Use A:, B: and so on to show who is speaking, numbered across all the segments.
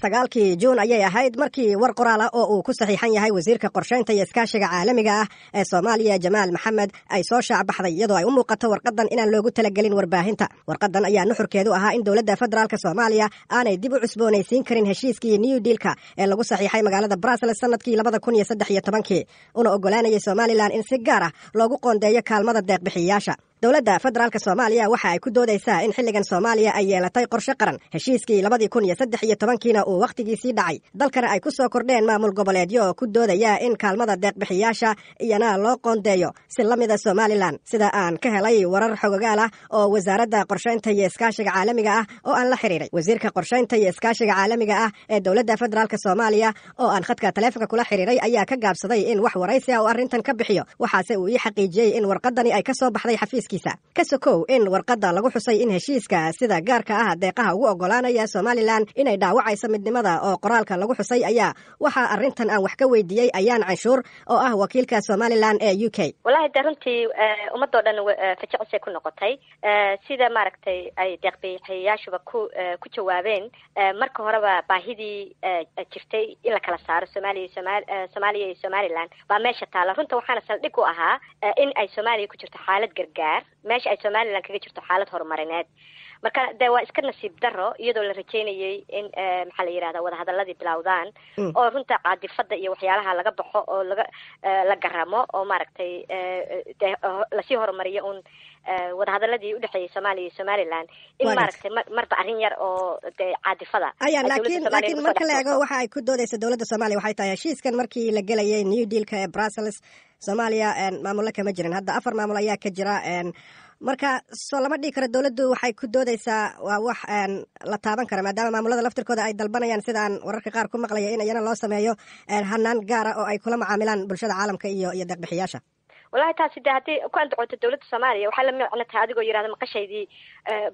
A: 9-kii Juun ayay ahayd markii war qoraal ah oo uu ku saxiixan yahay wasiirka qorshaynta iyo iskaashiga caalamiga ah ee Soomaaliya, Jamaal Maxamed, ay soo shaacbaxday, iyadoo ay u muuqato warqadan inaan loogu talagelin warbaahinta. Warqadan ayaa nuxurkeedu ahaa in dowladda federaalka Soomaaliya aanay dib u cusboonaysiin karin heshiiskii New Dealka ee lagu saxiixay magaalada Brussels sanadkii 2013-kii, una ogolaanayay Somalilan in si gaar ah loogu qoondeeyo kaalmada deeqbixiyayaasha. Dowladda federaalka Soomaaliya waxa ay ku doodaysaa in xilligan Soomaaliya ay yeelatay qorshe qaran, heshiiskii 2013-kiina uu wakhtigiisii dhacay, dalkana ay ku soo kordheen maamul goboleedyo ku doodaya in kaalmada deeqbixiyaasha iyana loo qoondeeyo si la mida Somalilan, sida aan ka helay warar xogogaal ah oo wasaaradda qorshaynta iyo iskaashiga caalamiga ah oo aan la xiriiray. Wasiirka qorshaynta iyo iskaashiga caalamiga ah ee dowladda federaalka Soomaaliya oo aan khadka taleefonka kula xiriiray ayaa ka gaabsaday in wax waraysi ah oo arrintan ka bixiyo, waxaase uu ii xaqiijiyey in warqadani ay ka soo baxday xafiiskiisa. Ka sokow in warqadda lagu xusay in heshiiska sida gaarka ah deeqaha ugu ogolaanaya Somalilan inay dhaawacayso midnimada oo qoraalka lagu xusay, ayaa waxaa arrintan aan wax ka weydiiyey Ayaan Canshuur oo ah wakiilka Somalilan ee UK.
B: Wallahi de runtii ummadoo dhan fajicisay ku noqotay sida maaragtay ay deeqbixiyayaashuba ku jawaabeen. Marka horeba baahidii jirtay in la kala saaro Soomaaliya iyo Somaliland baa meesha taala runta, waxaana saldhig u ahaa in ay Soomaaliya ku jirto xaalad gargaar, meesha ay Somaliland kaga jirto xaalad horumarineed. Marka de waa iska nasiib daro, iyadoo la rajeynayay in, maxaa la yidhahda, wadahadaladii bilowdaan oo runta caadifada iyo waxyaalaha laga baxo oo laga la garamo oo maaragtay de lasii horumariyo un wadahadaladii udhexeeyay Soomaaliya iyo Somaliland, in maaragtay marba arrin yar oo de caadifada.
A: Aya, laakiin marka la eego waxa ay ku doodaysa dowladda Soomaaliya, waxay tahay heshiiskan markii la gelayay New Dealka ee Brussels, Soomaaliya maamullo kama jirin. Hadda afar maamul ayaa ka jira. Marka soo lama dhihi karo dowladdu waxay ku doodaysaa waa wax la taaban kara, maadaama maamulada laftirkooda ay dalbanayaan, sidaan wararka qaar ku maqlaya, in iyana loo sameeyo hanaan gaara oo ay kula macaamilaan bulshada caalamka iyo deeqbixiyaasha?
B: Wallahi taasi de haddii ku andacoonto dowladda Soomaaliya, waxaa la micno tahay adigoo yidhahda maqashaydii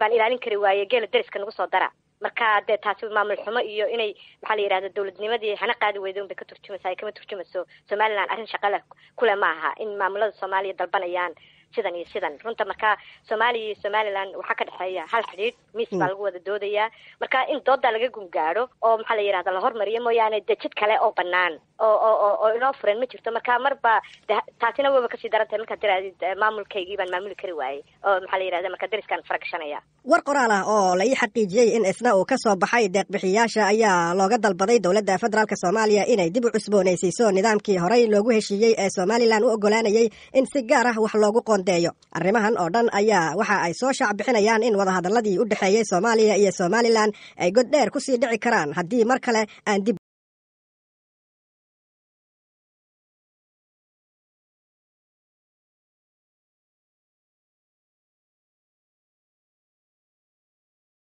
B: baan ilaalin kari waaye, geela deriska nagu soo dara. Marka dee taasi maamul xumo iyo inay, maxaa la yidhahda, dowladnimadii hana qaadi weyda un bay ka turjumaysaa, ay kama turjumayso Somaliland arrin shaqale kule ma aha in maamulada Soomaaliya dalbanayaan sidan iyo sidan runta. Marka Soomaaliya iyo Somaliland waxaa ka dhexeeya hal xidhiidh, miis baa lagu wada doodayaa. Marka in doodaa laga gungaadho oo, maxaa la yidhahda, la hormariyo mooyaane, dee jid kale oo banaan oo inoo furan ma jirto. Marka marba de taasina waba kasii daran tahay markaad tirahdid maamulkaygii baan maamuli kari waayey oo, maxaa la yidhahda, marka deriskaan faragashanaya.
A: War qoraal ah oo la ii xaqiijiyey in isna uu ka soo baxay deeqbixiyaasha ayaa looga dalbaday dowladda federaalka Soomaaliya inay dib u cusboonaysiiso nidaamkii horey loogu heshiiyey ee Somalilan u ogolaanayay in si gaar ah wax loogu qoondeeyo. Arrimahan oo dhan ayaa waxa ay soo shaac bixinayaan in wadahadaladii u dhexeeyey Soomaaliya iyo Somalilan ay god dheer kusii dhici karaan haddii mar kale aan dib